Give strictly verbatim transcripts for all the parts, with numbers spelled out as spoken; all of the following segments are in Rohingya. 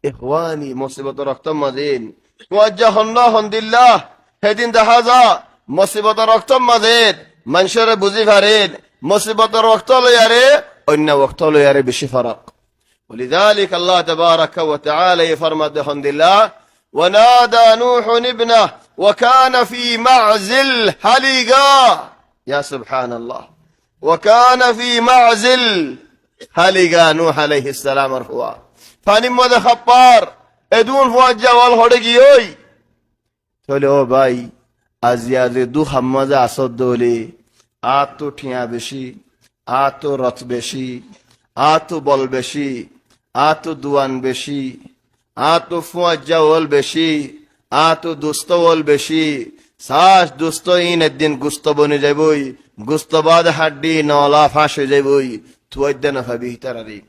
Ikhwani, musibotor woktór mazé, tuáñra hondilla, hédin dahá za, musibotor woktór mazé, maincóre buzí farer, musibotor woktór loiyaré, oinno woktór loiyaré beci forók. ولذلك الله تبارك وتعالى ye formade hondilla, ونادى نوح ابنه وكان في معزل, háliga. Ya subhanallah. وكان في معزل, háliga Nuh aláihis salamor fua. Fanir mazé háppar, edún fuaijja ól hoçé giyói. Tóile ó bái, aijja ze duk ar mazé asó dóile, añáttu thiañ beci, añáttu rot beci, añáttu bol beci, añáttu duan beci, añáttu fuaijja ól beci, añáttu dustó ól beci, sác dustó iín eddin gustó boni zaiboi, gustó baade haddí nola fañc ói zaiboi, tuáñra no faiba itarare.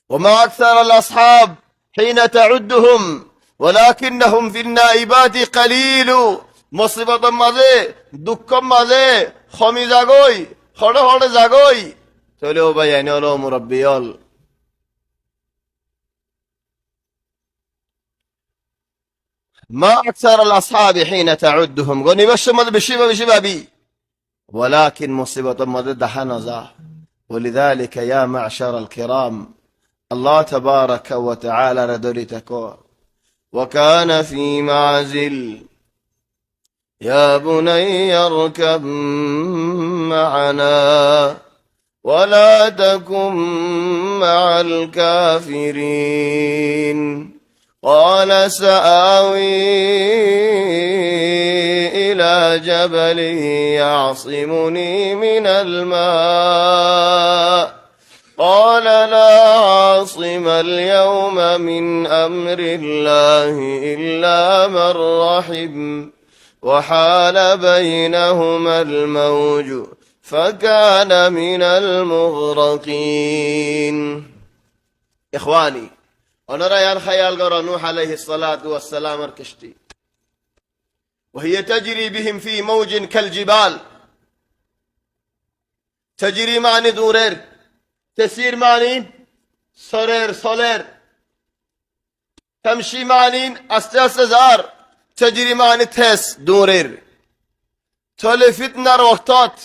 وما أكثر الأصحاب حين تعدهم ولكنهم في النائبات قليل. Musibotor mazé, dukkór mazé, homi zagói, hoçé hoçé zagói. Tóile ó bái, ain ól, murobbi ól. ما أكثر الأصحاب حين تعدهم. Gonibar somot beci ba-, beci babi. Walakin musibotor mazé dahá no za. ولذلك يا معشر الكرام, Allah tabaraka wa ta'ala re dóri táko. وكان في معزل. يا بني اركب معنا ولا تكن مع الكافرين. قال سآوي إلى جبل يعصمني من الماء. قال لا عاصم اليوم من أمر الله إلا من رحم. وحال بينهما الموج فكان من المغرقين. Ikhwani, onora yián héyal goró, Nuh aláihis salatu was salamor kecti. وهي تجري بهم في موج كالجبال. Tajri mani duñrer, tesir mani sorer, soler. Tamci mani aste aste zar, tajri mani tez, duñrer. Tóile fitnar woktot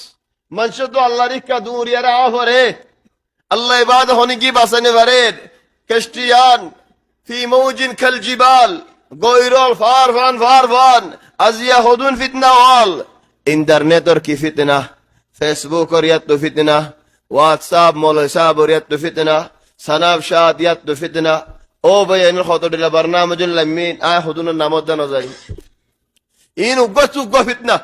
maincóttu Allar ikká duñriyaré aá foré. Allah ibáde honíkka basai no farer. Kecti yián, في موج كالجبال, goirol far fán, far fán. Aijja hodún fitna ól. Intarnetor ki fitna, Facebookor yáttu fitna, WhatsApp moloi sábor yáttu fitna, Snapchat yáttu fitna. Ó bái, iín hoto dhíla barnamá zon laimmin, añí hodúnor nam ot no zai. Iín uggúa ttu uggúa fitna.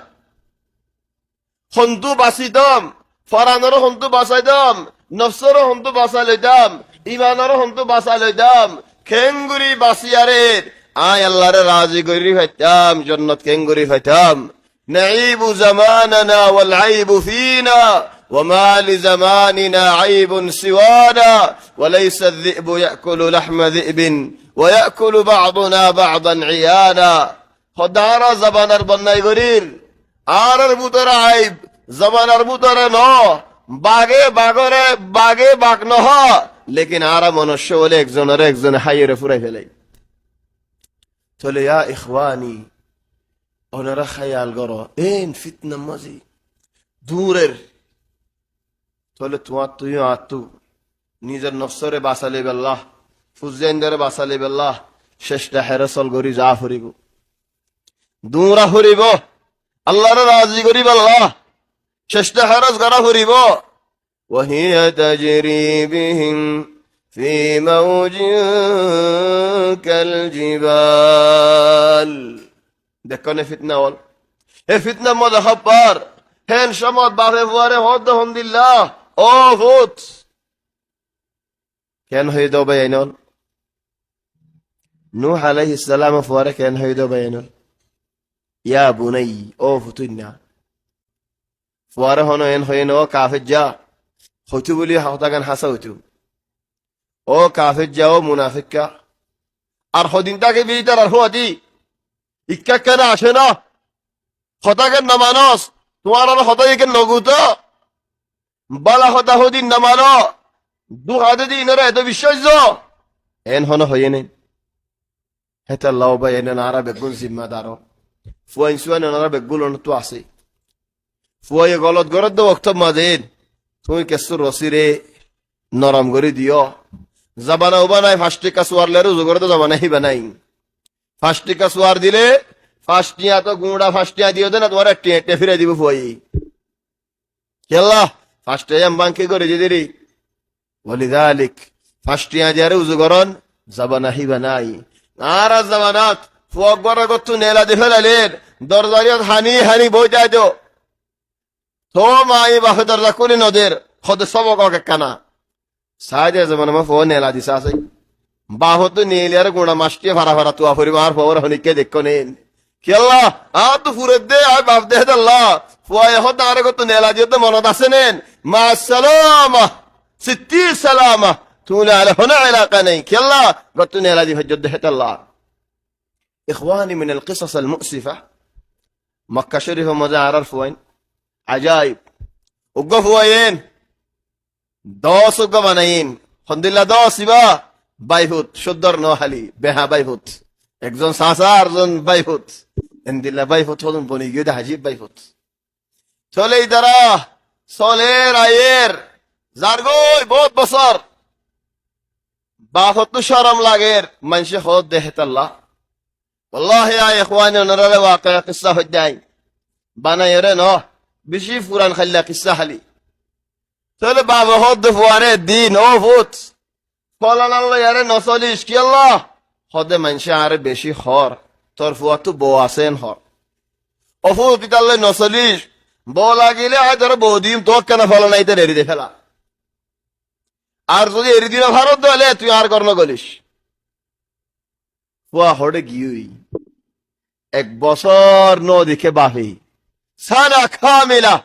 Hontú basitám, foranoré hontú basaitám, nofsoré hontú basai loitám, imanoré hontú basai loitám, keéngorí basiyaré añí Allaré razi gorí faitám, jonnot keéngorí faitám. نعيب زماننا والعيب فينا، وما لزماننا عيب سوانا، وليس الذئب يأكل لحم ذئب، ويأكل بعضنا بعضا عيانا. Hoó de añára zobanar bonnai gorír, añárar bútore aib, zobanar bútore noó, bage bagore, bage bag nohá, lekin añára monocó óile ekzonoré ekzone háiyore fúrai felai. Tóile ya ikhwani, onora héyal goró, en fitnar mazé duñrer. Tóile tuáñttu yó añáttu nizor nofsóre basai loibálla, fuzzaindóre basai loibálla, cectha héros gorí zaa foribó. Duñra foribó. Allaré razi goríballa cectha héros gorá foribó. وهي تجري بهم في موج كالجبال. Dekkó né fitna ól. E fitnar modé hoóbbar. Hén somot bafe fuare hoódde hondilla, ó fut. Keén hoiyé dé bái ainól? Nuh aláihis salame fuare keén hoiyé dé bái ainól? يا بني, ó futuinna. Fuare honó en hoiyé né, ó kafejja. Hoitó buli hotágan hásá hoitó. Ó kafejja, ó munafikka. Ar hodin tákibi ítarar fúañti? Ikká kene acé ná? Hotágan no manós, tuáñrar hotá ikká no gutó. Bála hotá hodin no manó. Dúka de de inóre eto biccác zo. Eén hone hoiyé né? Hétolla ó bái, eén añára beggún zimmadar. Fuain suain añára beggún onottú asé. Fuaye golot gorédde woktór mazé tuñí kessú rosíre norom gorí diyó. Zabana uba nái, fañs thíka suar loiyóre uzu gorédde zabana híba nái. Fañs thíka suar dilé, fañs thiañ to guñça fañs thiañ diyó de na, tuáñre ek thiañ ek thiañ firai dibó fuaye. Kiyólla? Fañs thiañ yían báñgi gorí diyé de ri. Walidalik, fañs thiañ diyaré uzu gorón, zabana híba nái. Añárar zabanat fua uggwáre góttu neela di félailé, dorzar yót haní haní boói táito. Toóu maye bafe dorza kúli noder, hóde sóbok ók ekkána. Saáide zabanat fua neela di saá sai. Bafottú neeliyaré guñça mac thiañ fara fara tuwa foribó, añár fuare honikká deikkó né. Kiyólla? Añáttu furedde, aññí baf de hétolla. Fuaye hoódde añáre góttu neela diyódde monot asé né? Maassalama, sittir salama. Tuñí aile honó elaka nái. Kiyólla? Góttu neela di faijjódde hétolla. Ikhwani minal qisasal mu'sifa. Mokka Córifor mazé añárar fuain. Ajaib. Uggwá fuaye eén doos uggwá banaiyé. Hondilla doos ibá? Báifut, cúddor no háli, behañ báifut. Ekzon sasa, arzon báifut. Endilla báifut hodún boni giyé de, ajib báifut. Tóile itará soler, ayer, zargói boóut bosór. Bafottú córom lager, maincé hoódde hétolla. Wallahi, aññí ikhwani onoráre wakiya kissá hoiddé aññí. Banaiyóre no, bicí furan háilla kissá háli. Tóile bafe hoódde fuare eddin, "Ó fut, folanar loiyaré nosólic, kiyólla?" Hoódde, "Maincé añáre bicí hoór, tor fuattú bou asé eén hoór. Ó fut, ítar loi nosólic, bou lagilé aññí toré bou diyum, tuáñr kene folana ítare eri de féla. Ar zodi eri di nofarós de óile tui añár gór nogólic." Fua hoçé giyói. Ek bosór no deké bafe. Sana kamila.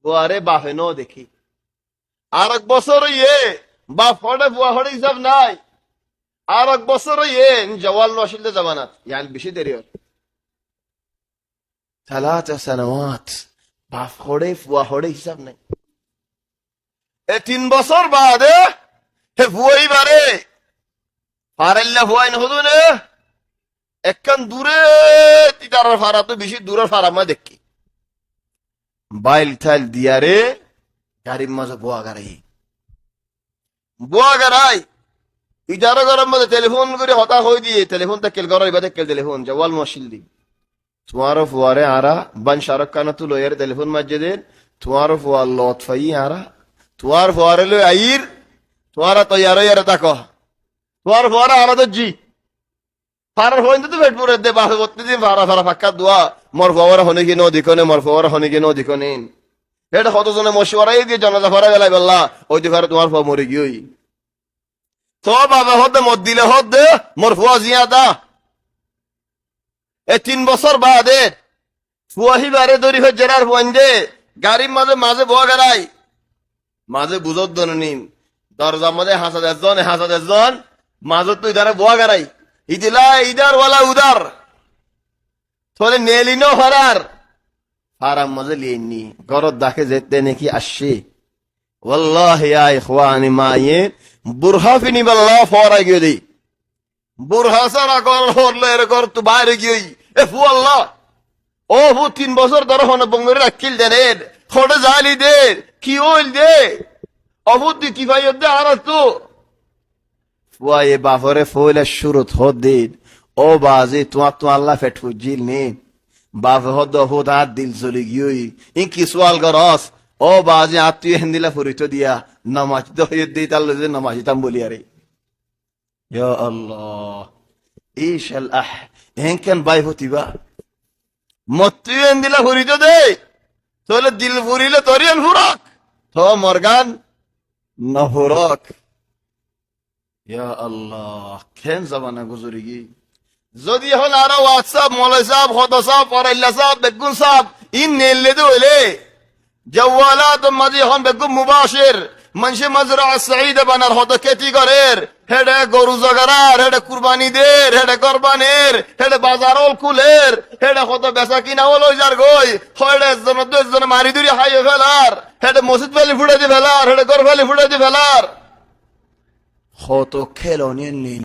Fuare bafe no deké. Ar ek bosór óiye, baf hoçé, fua hoçé hísab nái. Ar ek bosór óiye, jawal no accíl de zabanat. Yáni bicí deri ór. Talata sanawat. Baf hoçé, fua hoçé hísab nái. E tin bosór baade, he fua ibáre, farailla fuain hodún e, ekkán dure, ítarar farattú bicí durór farat ma deikké. Bail tail diyaré, garir mazé bua garai. Bua garai. Ítarar góror mazé telefón gorí hotá hoi diyé, telefón tákkil góror ibá tákkil telefón, jawal no accíl de. Tuáñr fuare añára báin Shahrukh Khan ottu loiyaré telefón maijjé de, tuáñr fuar lot faiyí añára, tuáñr fuare loi aiyír, tuáñra toiyar óiyaré táko. Tuáñr fuare añára dóijji. Farar fuain ottu fet furedde, bafe fottí din fara fara fakká dua, mor fuare honikká no dekó né, mor fuare honikká no dekó né. Héçe hoto zone mocuwara diyé jonaza forai félaibolla, ói de fare tuáñr fua mori giyói. Toóu bafe hoódde, mot dile hoódde, mor fua ziyada. E tin bosór baade, fua híbare dóri foijjé ar fuainde, garir mazé, mazé bua garai. Mazé buzót dononin. Dorzar mazé hasat ezzon, e hasat ezzon, mazóttu itaré bua garai. Idila idar wala udar. Tóile neeli no farar. Farar mazé liyainní. Górot daké zette neki aiccé. Wallahi ya ikhwani, maye burha finibálla foórai giyói de. Burha sára góror fua loiyaré górottu baáre giyói. E fualla. Ó fut, tin bosór dóri hone bongori raikkíl de né. Hoçé zaáli de. Ki óil de? Ó fut, di ki faiyós de añárattú? Fuaye bafore foóila cúrut hoódde, ó bazi, tuáñttu añálla fet foijjíl né? Bafe hoódde, ó fut, añár dil zoli giyói. Ín ki sual gorós? Ó bazi, añáttu yó héndilla foritóu diya, nomaitóu hoiyé de, ítar loi zodi nomaitám bóli aré. Ya Allah. Ish al ah. Eén ken bái fut ibá. Mottú yó endilla furitóu de. Tóile dil furilé tor yián furak. Toóu morgán no furak. Ya Allah. Ken zobana guzori giyói. Zodi ehón añára WhatsApp, moloi sáb, hoto sáb, forailla sáb, beggún sáb, ín neillé de óile, jawalator mazé ehón beggún mubacir, maincé mazraá saida banar, hoto kéti gorér, héçe goru zogarar, héçe kurbani der, héçe gór baner, héçe bazar ól kúler, héçe hoto besa kina ól ói zargói, héçe ezzonottu ezzone mari dóri háiye félar, héçe mosjid fali fúçai di félar, héçe gór fali fúçai di félar. Hoto kéla oníyan loi